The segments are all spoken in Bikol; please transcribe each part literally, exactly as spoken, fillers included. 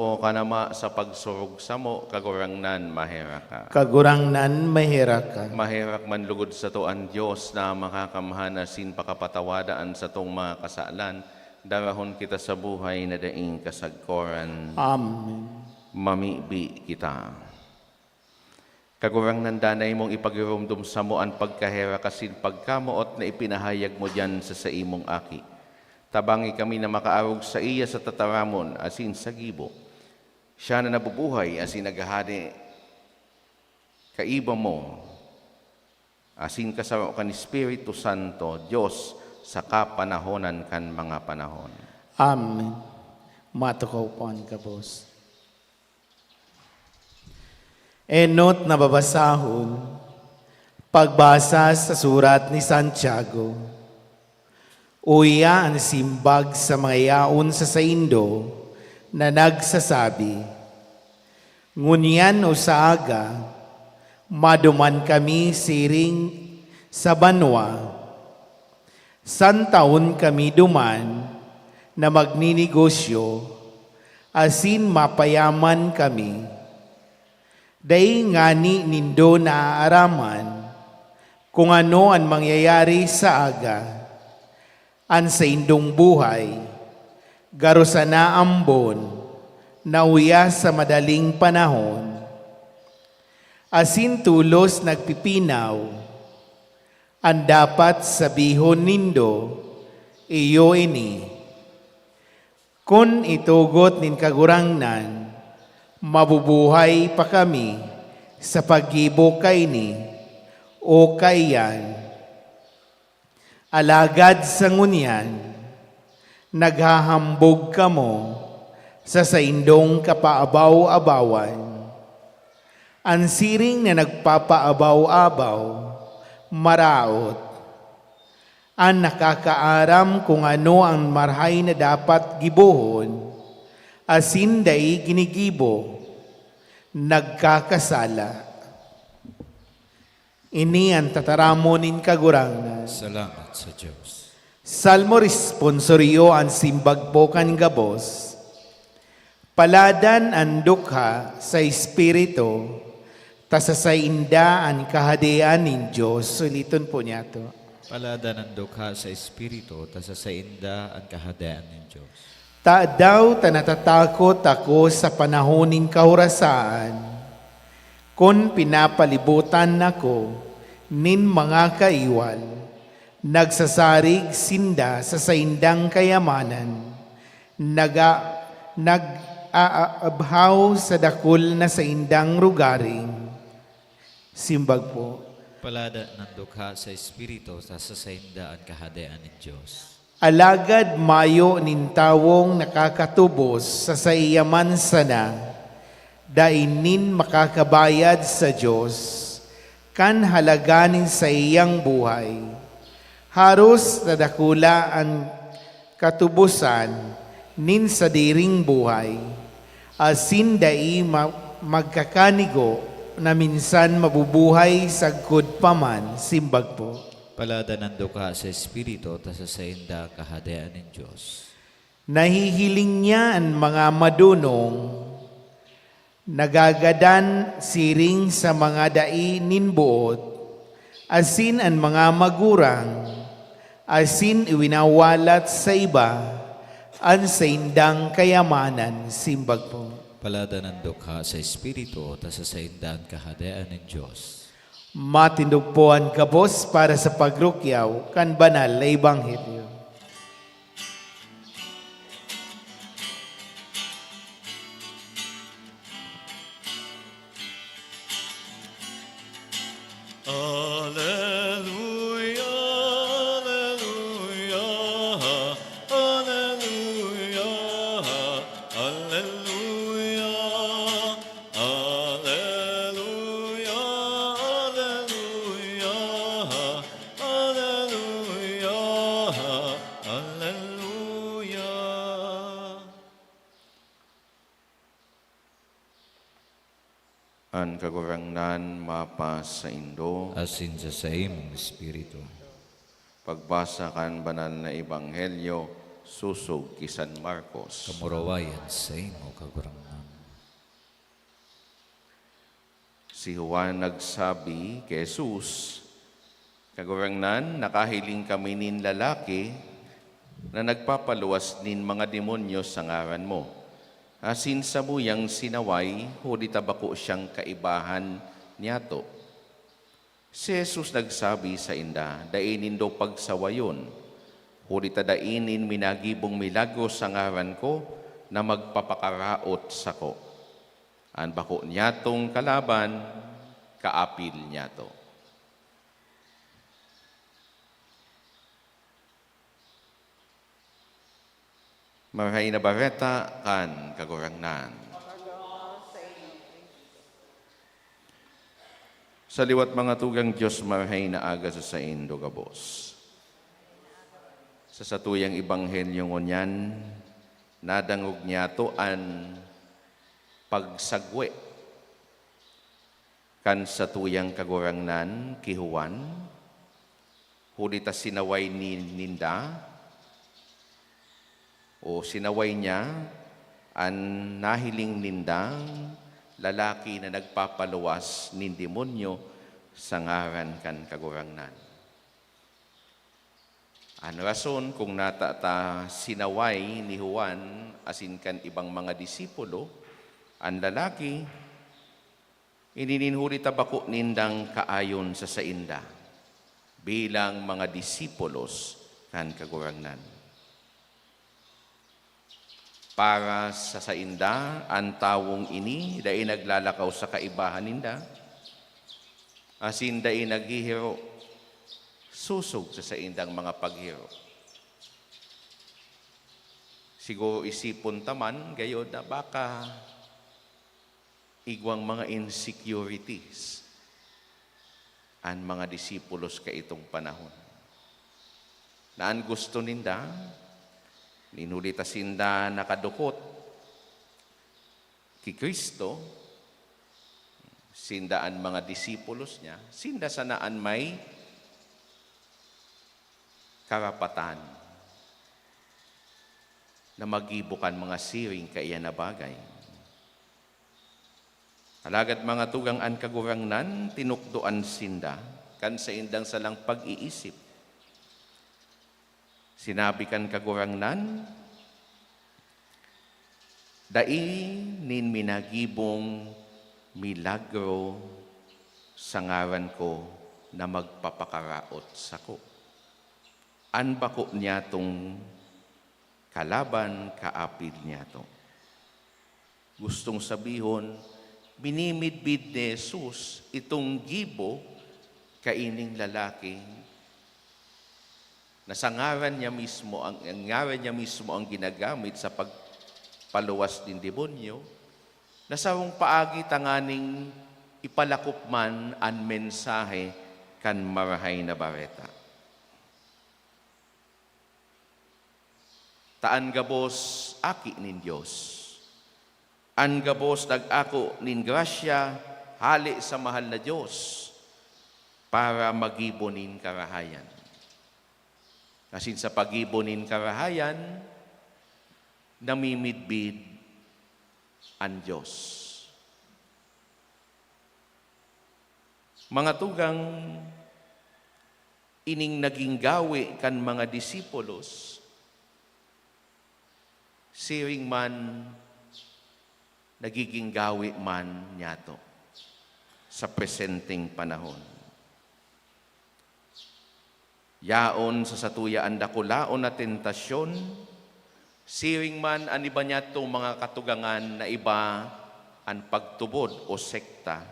O kanama sa pagsurog samo, Kagurangnan, maherak ka. Kagurangnan, maherak ka. Maherak man lugod sato an Dios na makakamhan asin pakapatawada an satong mga kasalan, darahon kita sa buhay na daing kasagkoran. Amen. Mamibi kita. Kagurangnan, danay mong ipagiromdom samo an pagkaherak asin pagkamoot na ipinahayag mo diyan sa saimong Aki. Tabangi kami na makaarog saiya sa tataramon asin sa gibo. Siya na nabubuhay asin naghahade kaiba mo, asin kasaro kan Espiritu Santo, Dios, sa kapanahonan kan mga panahon. Amen. Matukaw po an gabos. Enot na babasahon, pagbasa sa surat ni Santiago. Uya an simbag sa mga yaon sa saindo na nagsasabi, "Ngunyan o sa aga, maduman kami siring sa banwa." Santaon kami duman na magninegosyo asin mapayaman kami. Dai ngani nindo naaaraman kun ano an mangyayari sa aga. An saindong buhay garo sana ambon na uya sa madaling panahon, asin tolos nagpipinaw. An dapat sabihon nindo, iyo ini, "Kun itugot nin Kagurangnan, mabubuhay pa kami sa paggibo kaini o kaiyan." Alagad sa ngunyan, naghahambog kamo sa saindong kapaabaw-abawan. An siring na nagpapaabaw-abaw, maraot. An nakakaaram kun ano an marahay na dapat gibohon, asin dai ginigibo, nagkakasala. Ini an tataramon nin Kagurangnan. Salamat sa Diyos. Salmo responsorio an simbag po kan gabos. Paladan an dukha sa Espiritu, ta sa sainda an Kahadean nin Diyos. Suliton po niyato. Paladan an dukha sa Espiritu, ta sa sainda an Kahadean nin Diyos. Tadaw ta natatakot ako sa panahon nin kahorasaan, kun pinapalibotan ako nin mga kaiwal, nagsasarig sinda sa saindang kayamanan, naga-, nag-aabhaw sa dakul na saindang rogaring. Simbag po. Paladan an dukha sa Espiritu, ta sa sainda an Kahadean nin Diyos. Alagad mayo nin tawong nakakatubos sa saiya man sana, dai nin makakabayad sa Dios kan halaga nin saiyang buhay. Haros na dakula an katubosan nin sadiring buhay, asin dai ma-, magkakanigo na minsan mabubuhay sagkod pa man. Simbag po. Paladan an dukha sa Espiritu, ta sa sainda an Kahadean nin Diyos. Nahihiling niya an mga madonong, nagagadan siring sa mga dai nin boot, asin an mga magurang, asin iwinawalat sa iba an saindang kayamanan. Simbag po. Paladan an dukha sa Espiritu, ta sa sainda an Kahadean nin Diyos. Matindog po an gabos para sa pagrukyaw kan banal na ebanghelyo. Aleluya, aleluya, aleluya, aleluya. Aleluya, aleluya, aleluya, aleluya. An Kagurangnan mapasaindo. Asin sa saimong espiritu. Pagbasa kan Banal na Ebanghelyo sosog ki San Marcos. Kamurawayan saimo, Kagurangnan. Si Juan nagsabi ki Jesus, "Kagurangnan, nakahiling kami nin lalaki na nagpapaluwas nin mga demonyo sa ngaran mo, asin samuyang sinaway huli ta bako siyang kaibahan niyato." Si Jesus nagsabi sainda, "Dai nindo pagsawayon, huli ta dai nin minagibong milagro sa ngaran ko na magpapakaraot sako. An bako niyatong kalaban, kaapil niyato." Marahay na Bareta kan Kagurangnan. Sa liwat, mga tugang, Dios, marahay na aga sa saindo gabos. Sa satuyang ebanghelyo ngunyan, nadangog niyato an pagsagwe kan satuyang Kagurangnan ki Juan, huli ta sinaway ni, ninda, o sinaway niya, an nahiling nindang lalaki na nagpapaluwas nin demonyo sa ngaran kan Kagurangnan. An rason kung nata ta sinaway ni Juan asin kan ibang mga disipulo an lalaki, ini nin huli ta bako nindang kaayon sa sainda bilang mga disipulos kan Kagurangnan. Para sa sainda, an tawong ini dai naglalakaw sa kaibahan ninda, asin dai naghihiro sosog sa saindang mga paghiro. Siguro isipon ta man gayod na baka igwang mga insecurities an mga disipulos kaitong panahon, na an gusto ninda, nin huli ta sinda nakadukot ki Cristo, sinda an mga disipulos niya, sinda sana an may karapatan na magibo kan mga siring kaiyan na bagay. Alagad, mga tugang, an Kagurangnan tinukdoan sinda kan saindang salang pag-iisip. Sinabi kan Kagurangnan, "Dai nin minagibong milagro sa ngaran ko na magpapakaraot sako. An bako niyatong kalaban, kaapil niyato." Gustong sabihon, minimidbid ni Jesus itong gibo kaining lalaki na sa ngaran niya mismo, ang, ang ngaran niya mismo ang ginagamit sa pagpaluwas nin demonyo, na sarong paagi tanganing ipalakop man an mensahe kan Marahay na Bareta. Ta an gabos aki nin Dios. An gabos nag-ako nin grasya hale sa mahal na Dios para magibo nin karahayan. Asin sa paggibo nin karahayan, namimidbid an Dios. Mga tugang, ining naging gawe kan mga disipulos, siring man, nagiging gawe man niyato sa presenteng panahon. Yaon sa satuya an dakulaon na tentasyon, siring man an iba niyatong mga katugangan na iba an pagtubod o sekta.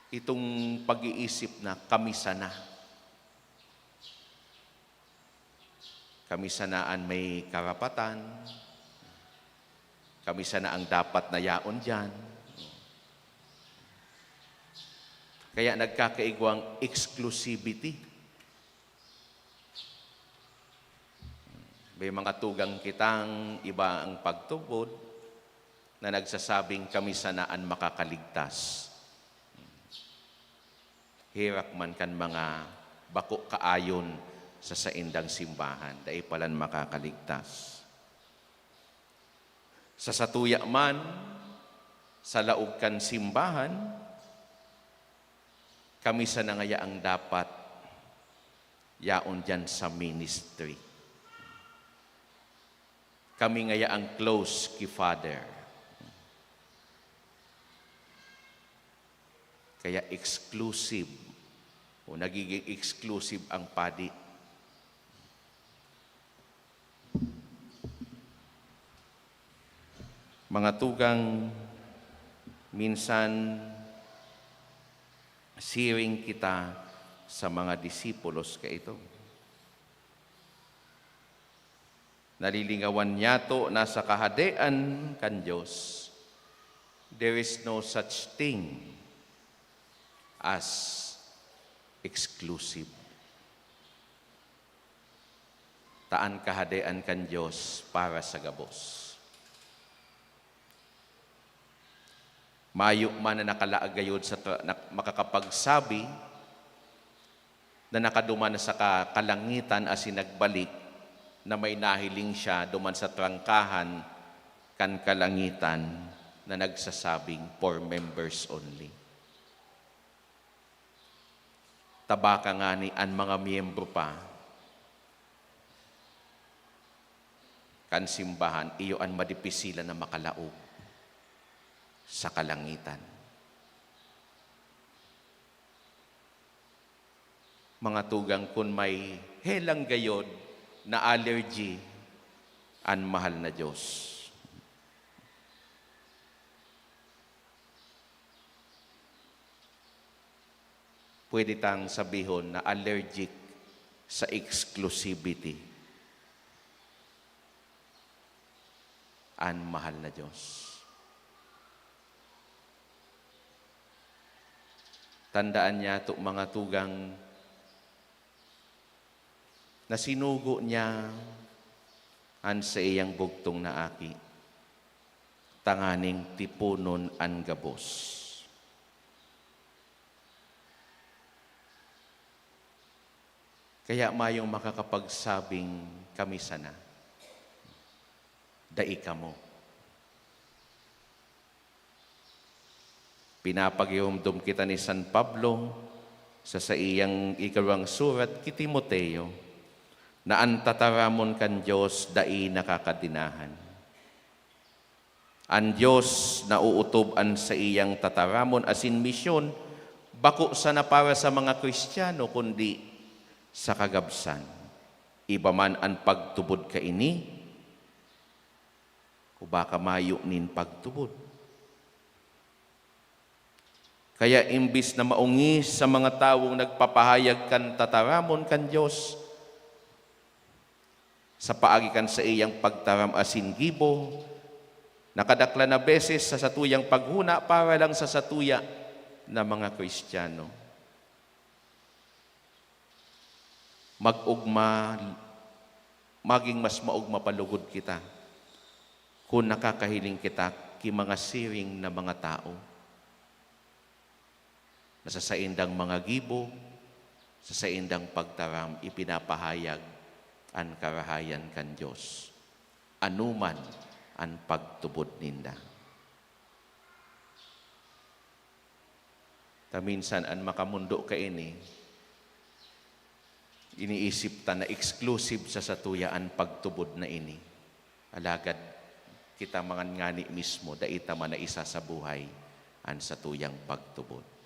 Itong pag-iisip na kami sana. Kami sana an may karapatan. Kami sana ang dapat na yaon diyan. Kaya nagkakaigwang exclusivity. May mga tugang kitang iba ang pagtubod na nagsasabing kami sana an makakaligtas. Herak man kan mga bako kaayon sa saindang simbahan, dai palan makakaligtas. Sa satuya man, sa laog kan simbahan, kami sana ngaya ang dapat yaon diyan sa ministry. Kami ngaya ang close ki Father. Kaya exclusive o nagiging exclusive ang padi. Mga tugang, minsan siring kita sa mga disipulos kaito. Nalilingawan niyato na sa Kahadean kan Dios, there is no such thing as exclusive. Ta an Kahadean kan Dios para sa gabos. Mayo man na nakalaag gayod sa tra-, na makakapagsabi na nakaduman sa ka-, kalangitan asin nagbalik na may nahiling siya duman sa trangkahan kan kalangitan na nagsasabing, "For members only." Ta baka ngani an mga miyembro pa kan simbahan, iyo an madipisilan na makalaog sa kalangitan. Mga tugang, kun may helang gayod na allergy an mahal na Dios. Pwede tang sabihon na allergic sa exclusivity an mahal na Dios. Tandaan niyato, mga tugang, na sinugo niya an saiyang bugtong na Aki tanganing tiponon an gabos. Kaya mayong makakapagsabing, "Kami sana, dai kamo." Pinapagiromdom kita ni San Pablo sa saiyang ikalowang surat ki Timoteo, na an tataramon kan Dios dai nakakadenahan. An Dios naootob an saiyang tataramon asin misyon bako sana para sa mga Kristiano, kundi sa kagabsan. Iba man an pagtubod kaini, o baka mayo nin pagtubod. Kaya imbis na maongis sa mga tawong nagpapahayag kan tataramon kan Dios, sa paagi kan saiyang pagtaram asin gibo, nakadaklan na beses sa satuyang paghona para lang sa satuya na mga Kristiano. Mag-ogma, maging mas maogma pa lugod kita kun nakakahiling kita ki mga siring na mga tawo na sa saindang mga gibo, sa saindang pagtaram, ipinapahayag an karahayan kan Dios, anoman an pagtubod ninda. Ta minsan an makamondo kaini, iniisip ta na exclusive sa satuya an pagtubod na ini. Alagad kita man ngani mismo, dai ta man naisasabuhay an satuyang pagtubod.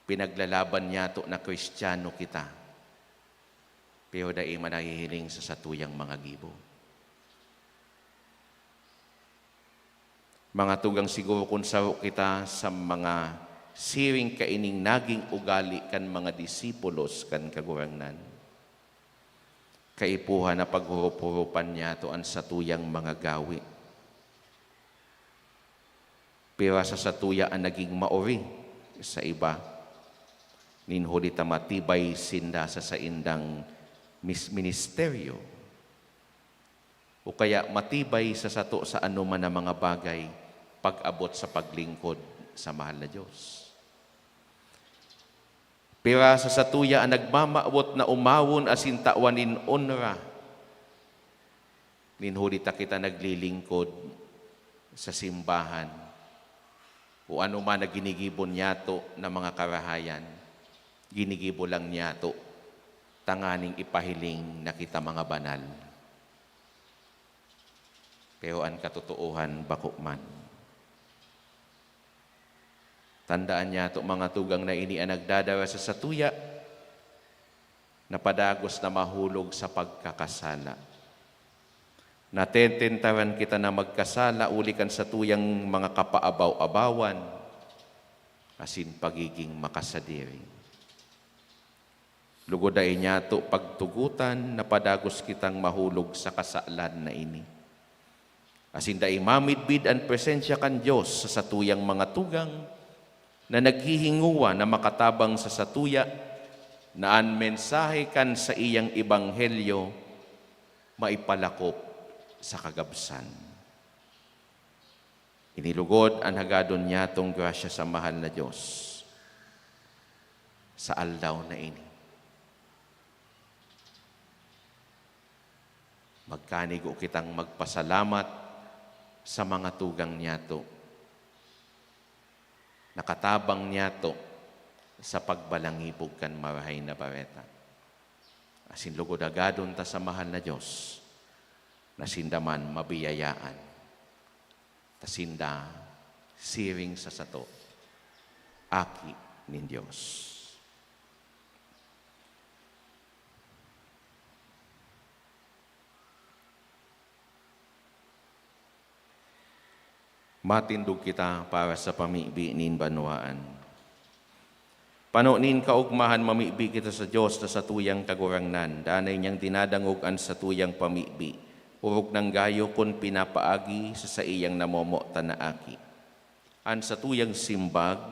Pinaglalaban niyato na Kristiano kita, pero dai man nahihiling sa satuyang mga gibo. Mga tugang, siguro kun saro kita sa mga siring kaining naging ugali kan mga disipulos kan Kagurangnan, kaipuhan na paghurup-hurupan niyato an satuyang mga gawe. Pero sa satuya an naging maori sa iba, nin huli ta matibay sinda sa saindang mis-, ministeryo, o kaya matibay sa sato sa anoman na mga bagay pag-abot sa paglingkod sa mahal na Dios. Pira sa satuya an nagmamawot na omawon asin tawan nin onra Nin huli ta kita naglilingkod sa simbahan o anoman na ginigibo niyato na mga karahayan, ginigibo lang niyato tanganing ipahiling na kita mga banal. Pero an katotoohan, bako man. Tandaan niyato, mga tugang, na ini an nagdadara sa satuya na padagos na mahulog sa pagkakasala. Natetentaran kita na magkasala huli kan satuyang mga kapaabaw-abawan asin pagiging makasadiri. Lugod dai niyato pagtugotan na padagos kitang mahulog sa kasalan na ini. Asin dai mamidbid an presensya kan Dios sa satuyang mga tugang na naghihingowa na makatabang sa satuya na an mensahe kan saiyang ebanghelyo maipalakop sa kagabsan. Inilugod an hagadon niyatong grasya sa mahal na Dios sa aldaw na ini. Magkanigo kitang magpasalamat sa mga tugang niyato. Nakatabang niyato sa pagbalangibog kan Marahay na Bareta. Asin lugod hagadon ta sa mahal na Dios na sinda man mabiyayaan ta sinda siring sa sato, aki nin Dios. Matindog kita para sa pamibi nin banwaan. Pano nin kaogmahan, mamibi kita sa Dios na satuyang Kagurangnan, danay niyang dinadangog an satuyang pamibi, orog nang gayo kun pinapaagi sa saiyang namomotan na Aki. An satuyang simbag,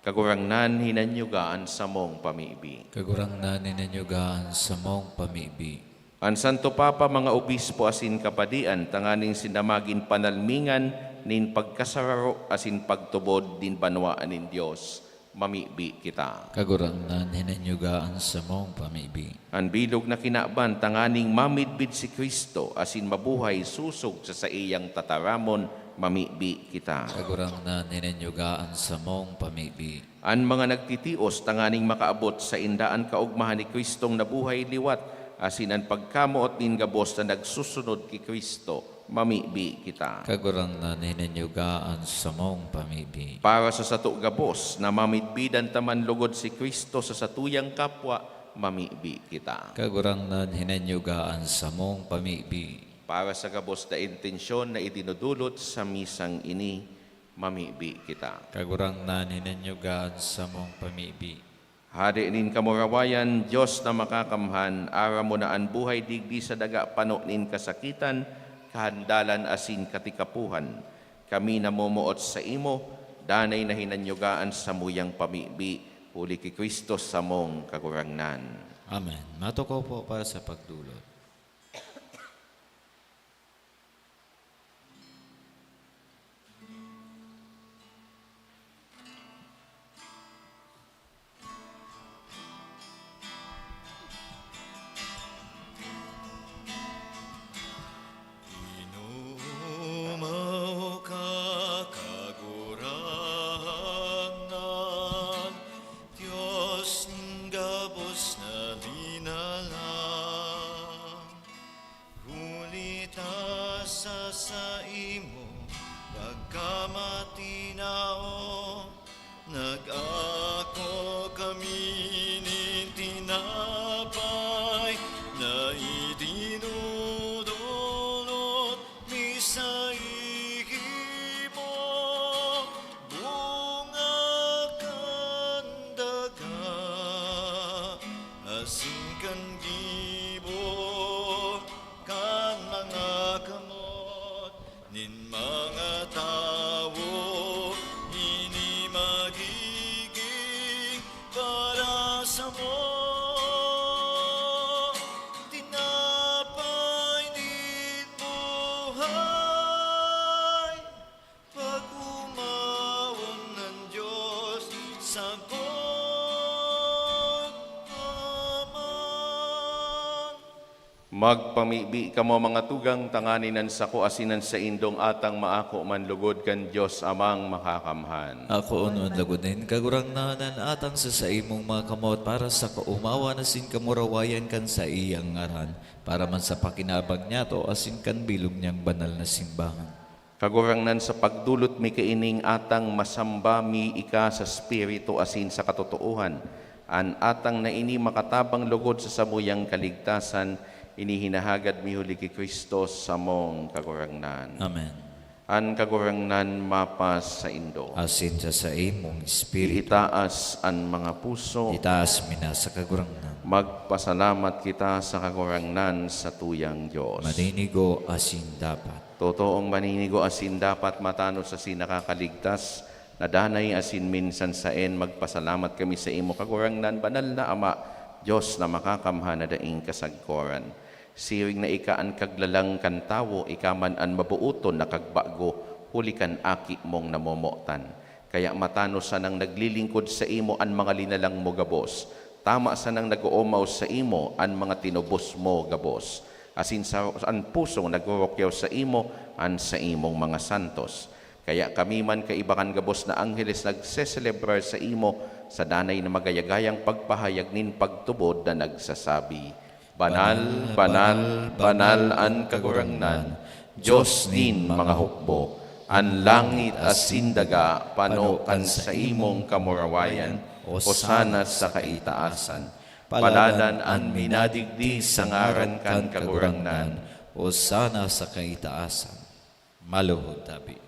Kagurangnan, hinanyuga an samong pamibi. Kagurangnan, hinanyuga an samong pamibi. An Santo Papa, mga obispo asin kapadian, tanganing sinda magin panalmingan nin pagkasararo asin pagtubod nin banwaan nin Dios, mamibi kita. Kagurangnan, hinanyuga an samong pamibi. An bilog na kinaban, tanganing mamidbid si Cristo asin mabuhay sosog sa saiyang tataramon, mamibi kita. Kagurangnan, hinanyuga an samong pamibi. An mga nagtitios tanganing makaabot sainda an kaogmahan ni Cristong nabuhay liwat asin an pagkamoot nin gabos na nagsusunod ki Cristo, mamibi kita. Kagurangnan, hinanyuga an samong pamibi. Para sa sato gabos, na mamidbidan ta man lugod si Cristo sa satuyang kapwa, mamibi kita. Kagurangnan, hinanyuga an samong pamibi. Para sa gabos na intensyon na idinudulot sa misang ini, mamibi kita. Kagurangnan, hinanyuga an samong pamibi. Hade nin kamurawayan, Dios na makakamhan, aram mo na an buhay digdi sa daga pano nin kasakitan, kahandalan asin katikapohan. Kami namomoot saimo, danay na hinanyuga an samuyang pamibi, huli ki Cristo samong Kagurangnan. Amen. Matukaw po para sa pagdulot. Inomaw ka, Kagurangnan, Dios nin gabos na linalang. Huli ta sa saimo pagkamatinaw, nag-ako kami nin tinapay na idinudulot mi saimo, bunga kan daga asin kan gibo kan mga kamot nin mga tawo. Magpamibi kamo, mga tugang, tanganing an sako asin an saindong atang maako man lugod kan Dios Amang Makakamhan. Akoon man lugod nin Kagurangnan an atang sa saimong mga kamot para sa kaomawan asin kamurawayan kan saiyang ngaran, para man sa pakinabang niyato asin kan bilog niyang banal na simbahan. Kagurangnan, sa pagdolot mi kaining atang, masamba mi ika sa espiritu asin sa katotoohan. An atang na ini makatabang lugod sa samuyang kaligtasan, ini hinahagad mi huli ki Cristo, samong Kagurangnan. Amen. An Kagurangnan mapasaindo. Asin sa saimong espiritu. Iitaas an mga puso. Itaas mi na sa Kagurangnan. Magpasalamat kita sa Kagurangnan, sa tuyang Dios. Maninigo asin dapat. Totoong maninigo asin dapat, matanos asin nakakaligtas, na danay asin minsan saen, magpasalamat kami sa imo, Kagurangnan, banal na Ama, Dios na makakamhan na daing kasagkoran. Siring na ika an kaglalang kan tawo, ika man an mabooton na kagbago, huli kan Aki mong namomotan. Kaya matanos sanang naglilingkod saimo an mga linalang mo gabos. Tama sanang nag-oomaw saimo an mga tinubos mo gabos. Asin sa, an pusong nagrurukyaw saimo an saimong mga santos. Kaya kami man, kaiba kan gabos na angheles, nagseselebrar saimo sa danay na magayagayang pagpahayag nin pagtubod na nagsasabi, "Banal, banal, banal an Kagurangnan, Dios nin mga hukbo. An langit asin daga pano kan saimong kamurawayan. Osana sa kaitaasan. Paladan an minadigdi sa ngaran kan Kagurangnan. Osana sa kaitaasan." Maluhod tabi.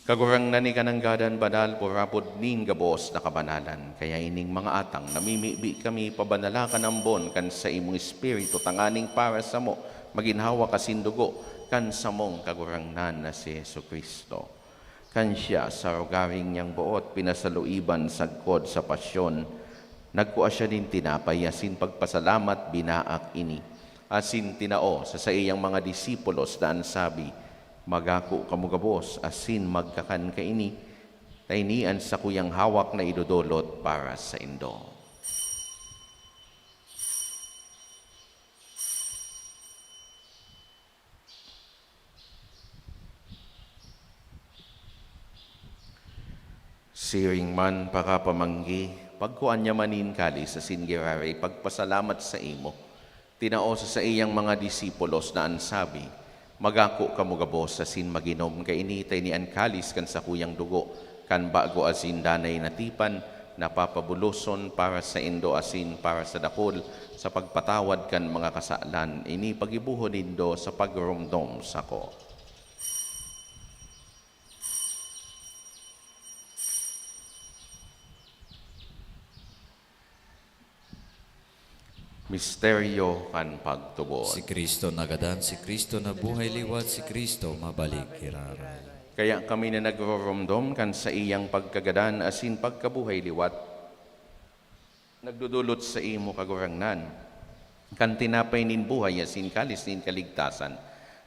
Kagurangnan, ika nanggad an banal, purapod nin gabos na kabanalan. Kaya ining mga atang, namimibi kami, pabanala kan ambon kan saimong Espiritu, tanganing para samo magin hawak asin dugo kan samong Kagurangnan na si Jesu-Cristo. Kan siya, sa rogaring niyang boot, pinasaluiban sagkod sa pasyon, nagkua siya nin tinapay asin pagpasalamat, binaak ini, asin tinao sa saiyang mga disipulos na an sabi, "Magako kamo gabos asin magkakan kaini, ta ini an sakuyang hawak na idodolot para saindo." Siring man pakapamanggi, pagkua niya man nin kalis asin giraray pagpasalamat saimo, tinao sa saiyang mga disipulos na an sabi, "Magako kamo gabos asin mag-inom kaini, ta ini an kalis kan sakuyang dugo kan bago asin danay na tipan, na papabuloson para saindo asin para sa dakul sa pagpatawad kan mga kasalan. Ini paggibohon nindo sa pagromdom sako." Misteryo kan pagtubod. Si Cristo nagadan, si Cristo nabuhay liwat, si Cristo mabalik giraray. Kaya kami na nagroromdom kan saiyang pagkagadan asin pagkabuhay liwat, nagdodolot saimo, Kagurangnan, kan tinapay nin buhay asin kalis nin kaligtasan.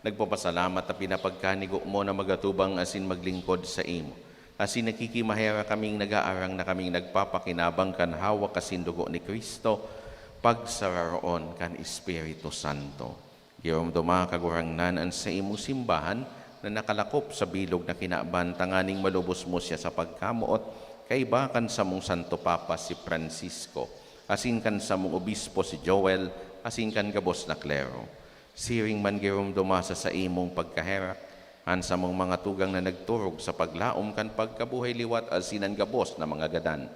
Nagpapasalamat ta pinapagkanigo mo na magatubang asin maglingkod saimo. Asin nakikimaherak kaming nag-aarang na kaming nagpapakinabang kan hawak asin dugo ni Cristo, pagsararoon kan Espiritu Santo. Giromdoma, Kagurangnan, an saimong simbahan na nakalakop sa bilog na kinaban, tanganing malubos mo siya sa pagkamoot, kaiba kan samong Santo Papa si Francisco, asin kan samong obispo si Joel, asin kan gabos na klero. Siring man giromdoma sa saimong pagkaherak an samong mga tugang na nagturog sa paglaom kan pagkabuhay liwat asin an gabos na mga gadan.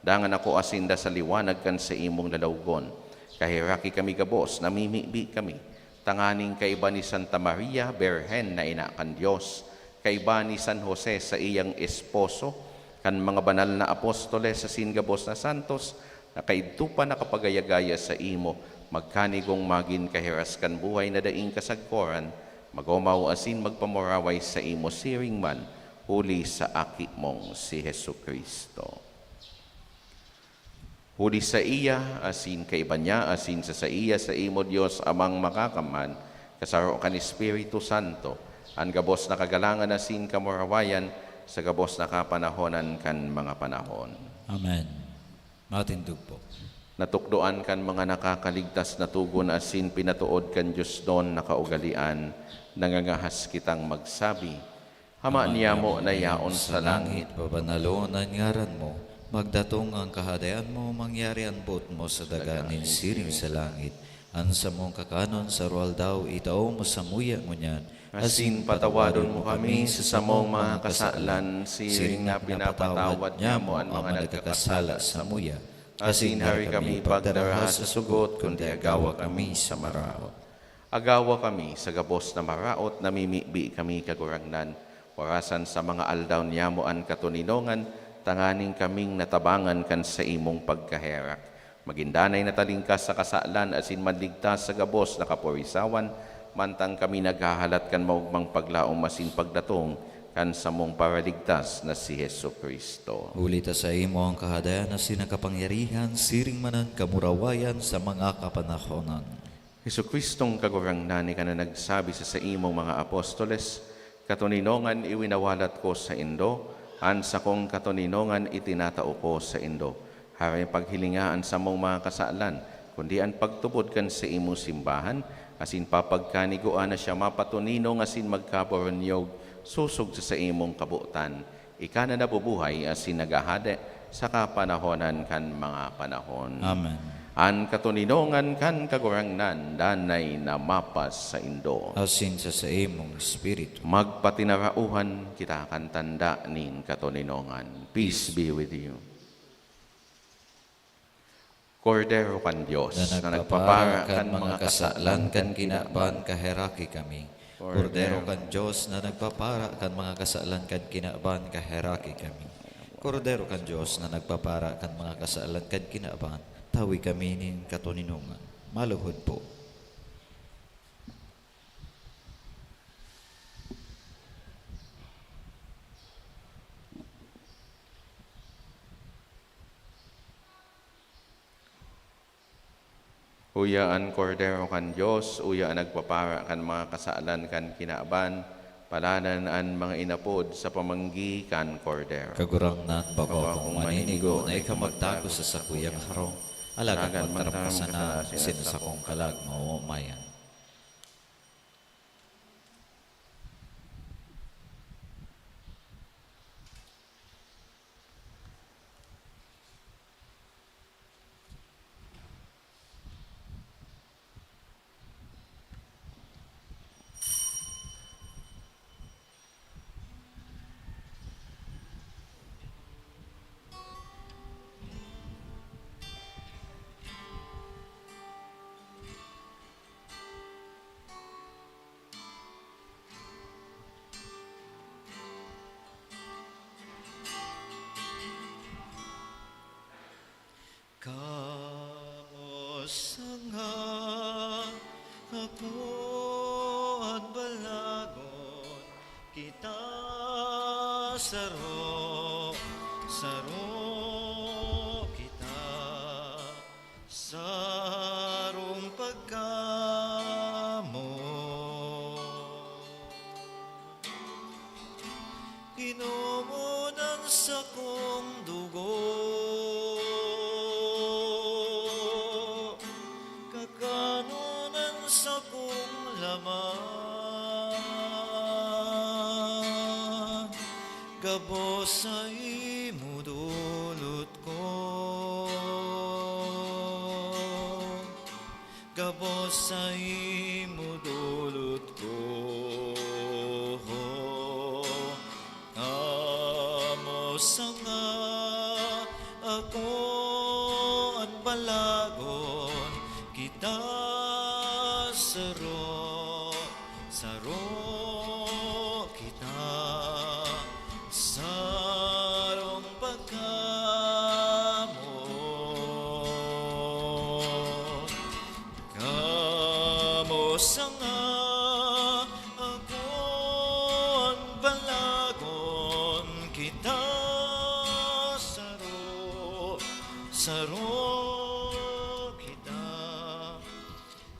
Dangan ako asin da sa liwanag kan saimong lalawgon. Kaheraki kami gabos, namimibi kami, tanganing kaiba ni Santa Maria, Birhen na ina kan Dios, kaiba ni San Jose, saiyang esposo, kan mga banal na apostoles asin gabos na santos, na kaidto pa nakapagaya-gaya saimo, magkanigong magin kahiras kan buhay na daing kasagkoran, mag-omaw asin magpamuraway saimo siring man, huli sa Aki mong si Jesu-Cristo. Huli saiya, asin kaiba niya, asin sa saiya, saimo, Dios Amang Makakamhan, kasaro kan Espiritu Santo, an gabos na kagalangan asin kamurawayan, sa gabos na kapanahonan kan mga panahon. Amen. Matindog po. Natukdoan kan mga nakakaligtas na togon asin pinatood kan Dios don na kaugalean, nangangahas kitang magsabi, "Ama niyamo na yaon sa langit, pabanalon an ngaran mo, magdatong an kahadean mo, mangyari an boot mo sa daga nin siring sa langit. An samong kakanon sa aroaldaw itao mo samuya ngunyan, asin patawadon mo kami sa samong mga kasalan, siring na pinapatawad niyamo an mga nagkakasala samuya. Asin hari kami pagdaraha sa sugot, kundi agawa kami sa maraot." Agawa kami sa gabos na maraot, namimibi kami, Kagurangnan, warasan sa mga aldaw niyamo an katoninongan, tanganing kaming natabangan kan saimong pagkaherak. Magin danay na talingkas sa kasalan asin manligtas sa gabos na kaporisawan, mantang kami naghahalat kan maogmang paglaom asin pagdatong kan samong Paraligtas na si Jesu-Cristo. Huli ta saimo an kahadean asin an kapangyarihan, siring man an kamurawayan sa mga kapanahonan. Jesu-Cristong Kagurangnan, ika na nagsabi sa saimong mga apostoles, "Katoninongan iwinawalat ko saindo, an sakong katoninongan itinatao ko saindo." Harayo paghilinga an samong mga kasalan, kundi an pagtubod kan saimong simbahan, asin papagkanigoan na siya mapatoninong asin magkaboronyog sosog sa saimong kabotan. Ika na nabubuhay asin naghahade sa kapanahonan kan mga panahon. Amen. An katoninongan kan Kagurangnan danay na mapasaindo. Asin sa saimong espiritu. Magpatinarauhan kita kan tanda nin katoninongan. Peace be with you. Kordero kan Dios, na nagpapara kan mga kasalan kan kinaban, kaheraki kami. Kordero kan Dios, na nagpapara kan mga kasalan kan kinaban, kaheraki kami. Kordero kan Dios, na nagpapara kan mga kasalan kan kinaban, tawi kami nin katoninongan. Maluhod po. Uya an Kordero kan Dios, uya an nagpapara kan mga kasalan kan kinaban, paladan an mga inapod sa pamanggi kan Kordero. Kagurangnan, bako akong maninigo na ika magtago sa sakuyang harong, alagad magtaram ka sana, asin an sakong kalag maomayan. Kamo sanga ako an balagon, kita saro, saro kita. Sarong pagkamoot, inomon an sakong dugo, kakanon an sakong laman, gabos saimo dolot ko. Gabos saimo dolot ko. Kamo sanga, ako an balagon, kita saro, saro kita. Sarong pagkamoot. Kamo sanga, ako an balagon, kita saro, saro kita.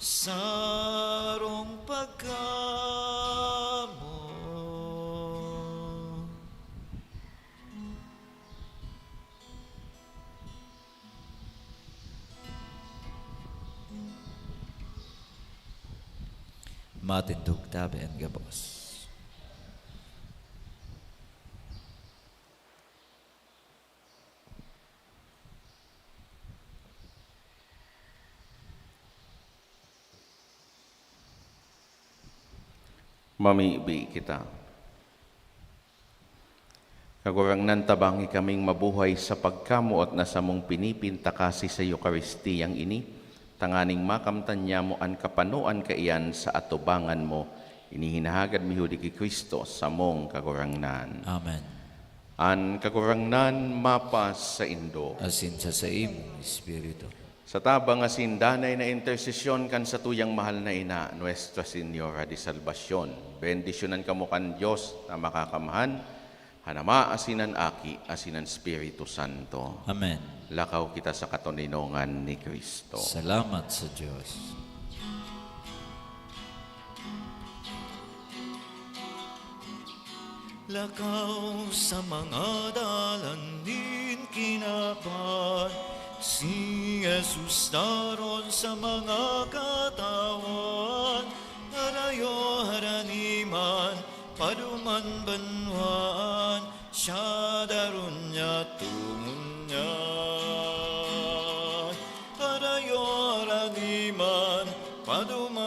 Sarong pagkamoot. Matindog tabi an gabos. Mamibi kita. Kagurangnan, tabangi kaming mabuhay sa pagkamoot na samong pinipintakasi sa Eukaristiyang ini, tanganing makamtan niamo an kapanoan kaiyan sa atubangan mo. Ini hinahagad mi huli ki Cristo, samong Kagurangnan. Amen. An Kagurangnan mapasaindo. Asin sa saimong espiritu. Sa tabang asin danay na intersesyon kan satuyang mahal na Ina, Nuestra Señora de Salvacion, bendisyonan kamo kan Dios na Makakamhan, an Ama asin an Aki asin an Espiritu Santo. Amen. Lakaw kita sa katoninongan ni Cristo. Salamat sa Dios. Lakaw sa mga dalan nin kinaban, si Jesus daron sa mga katawan. Harayo harani man, paduman banwaan, siya daron niya tungon niya. Harayo harani man, paduman